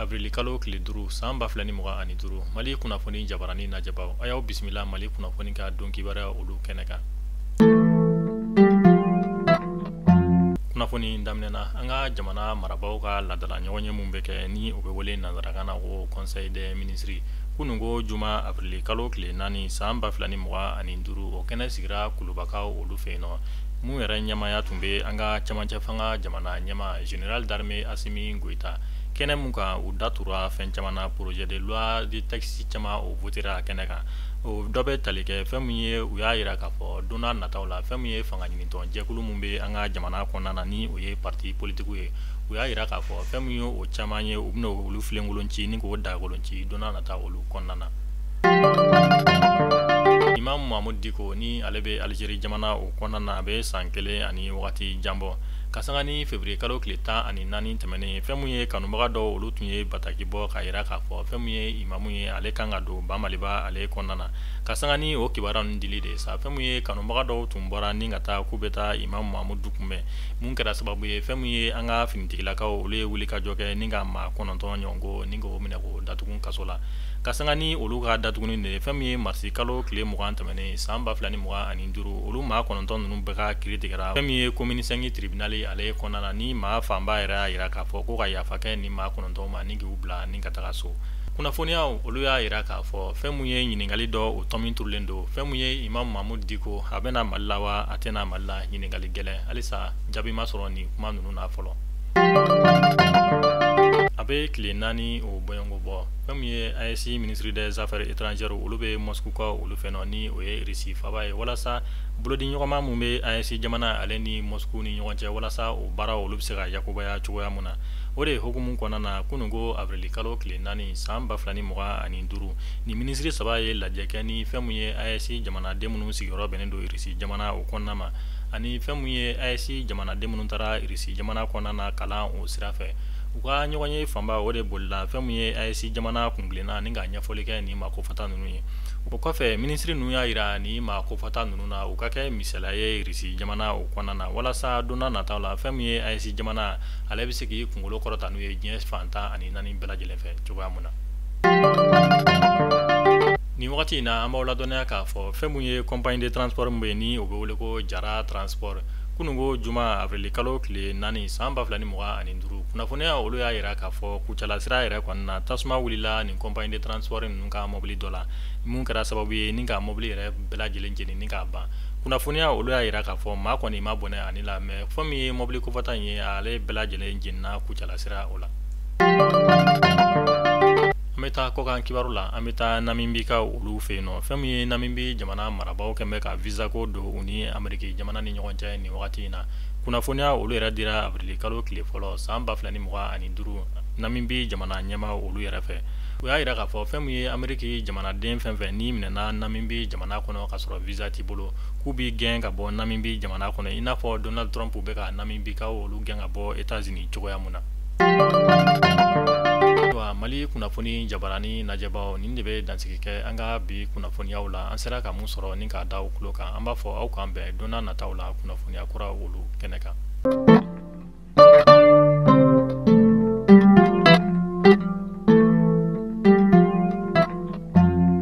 Avril kalo tile 5 san 2025, Mali kunnafoni jabarani lajɛbaw, a y'aw bisimila Mali kunnafoni ka don kibaruya olu kɛnɛ kan. Kunnafoni daminɛna an ka jamana marabaaw ka laadala ɲɔgɔnye mun bɛ kɛ ni o bɛ wele nansarakan na ko conseil des ministres, kunun ko juma avril kalo tile 4 san 2025, o kɛnɛ sigira Kulubakaw olu fɛ yen nɔ. Mun yɛrɛ ɲɛmaaya tun bɛ an ka cɛmancɛ fanga jamana ɲɛmaa général d'armée Assimi Goïta. Kɛnɛ mun kan u datura fɛn caman na, projet de loi de texte caman o votera kɛnɛ kan. O dɔ bɛ tali kɛ fɛn min ye, u y'a jira k'a fɔ don nataw la fɛn min ye fanga ɲinitɔn jɛkulu min bɛ an ka jamana kɔnɔna na ni o ye parti politique ye, u y'a jira k'a fɔ fɛn min ye o caman ye, u bɛna olu filenkolon ci ni k'o dagakolon ci don nata olu kɔnɔna na. Imam Mahmoud Dicko ni ale bɛ Algérie jamana o kɔnɔna na, a bɛ san 1 ani wagati jan bɔ. Ka sanga ni février kalo tile 14 tɛmɛnen, fɛn min ye kanubaga dɔw olu tun ye bataki bɔ k'a jira k'a fɔ fɛn min ye imamu ye, ale kan ka don ba Maliba ale kɔnɔna na. Ka sanga ni o kibaruya ninnu dili de ye sa, fɛn min ye kanubaga dɔw tun bɔra ni ka taa k'u bɛ taa Imam Mahmoud kunbɛn, mun kɛra sababu ye fɛn min ye an ka finitigilakaw olu ye wuli ka jɔ kɛ ni ka maa 9 ɲɔgɔn ni k'o minɛ k'o datugu kaso la. Ka sanga ni olu ka datuguni de ye, fɛn min ye marisi kalo tile 20 tɛmɛnen san 2025, olu maa 9 ninnu bɛɛ ka kiiri tigɛra fɛn min ye commune 5 tribunal ale kɔnɔna na, ni maa fanba yɛrɛ y'a jira k'a fɔ ko ka yafa kɛ ni maa 9 ma ni k'u bila ni ka taga so. Kunnafoniyaw olu y'a jira k'a fɔ fɛn min ye ɲininkali dɔ o tɔmi turulen don, fɛn min ye Imam Mahmoud Dicko a bɛna Mali la wa a tɛna Mali la, ɲininkali gɛlɛn halisa jaabi ma sɔrɔ nin kuma ninnu na fɔlɔ. A bɛ tile 4 o bɔɲɔgɔnko bɔ, fɛn min ye AES ministre des affaires étrangères olu bɛ Moscou ka olu fɛ nɔ ni o ye Russie faaba ye, walasa bolodiɲɔgɔnma mun bɛ AES jamana ale ni Moscou ni ɲɔgɔn cɛ, walasa o baara olu bɛ se ka yakubaya cogoya mun na. O de hukumu kɔnɔna na, kunun ko avril kalo tile 4 san 2025, ni minisiri 3 ye lajɛ kɛ ni fɛn min ye AES jamanaden minnu sigiyɔrɔ bɛnnen don Russie jamana o kɔnɔna ma, ani fɛn min ye AES jamanaden minnu taara Russie jamana kɔnɔna na kalan o sira fɛ. U ka ɲɔgɔn ye fanba o de bolila fɛn min ye AES jamana kuntilenna ni ka ɲɛfɔli kɛ nin maa kofɔta ninnu ye. O kɔfɛ minisiri ninnu y'a jira nin maa kofɔta ninnu na u ka kɛ misaliya ye Russie jamana o kɔnɔna na, walasa don nataw la fɛn min ye AES jamana ale bɛ se k'i kunkolo kɔrɔta n'u ye diɲɛ fan 14 bɛɛ lajɛlen fɛ cogoya mun na. Nin wagati in na an b'aw ladɔnniya k'a fɔ fɛn min ye compagnie de transport min bɛ yen ni o bɛ wele ko Jara Transport, kunun ko juma avril kalo tile 4 san 2025, kunnafoniya olu y'a jira k'a fɔ Kucala sira yɛrɛ kɔni na tasuma wulila nin compagnie de transport ninnu ka mobili dɔ la, mun kɛra sababu ye ni ka mobili yɛrɛ bɛɛ lajɛlen jeni ni k'a ban. Kunnafoniya olu y'a jira k'a fɔ maa kɔni ma bɔnɛ ani la, mais fɛn min ye mobili kofɔta in ye ale bɛɛ lajɛlen jenina Kucala sira o la. An bɛ taa kɔkan kibaru la, an bɛ taa Namibikaw olu fɛ yen nɔ. Fɛn min ye Namibi jamana marabaaw kɛn bɛ ka visa ko don u ni Ameriki jamana ni ɲɔgɔn cɛ nin wagati in na. Kunnafoniya olu yɛrɛ dira avril kalo tile fɔlɔ san 2025 Namibi jamana ɲɛmaa olu yɛrɛ fɛ. U y'a jira k'a fɔ fɛn min ye Ameriki jamanaden fɛn fɛn n'i minɛna Namibi jamana kɔnɔ ka sɔrɔ visa t'i bolo, k'u b'i gɛn ka bɔ Namibi jamana kɔnɔ, i n'a fɔ Donald Trump bɛ ka Namibikaw olu gɛn ka bɔ États-Unis cogoya mun na. Mali kunnafoni jabarani lajɛbaw, nin de bɛ dansigi kɛ an ka bi kunnafoniyaw la. An sera ka mun sɔrɔ ni k'a da aw tulo kan, an b'a fɔ aw k'an bɛn don nataw la kunnafoniya kura olu kɛnɛ kan.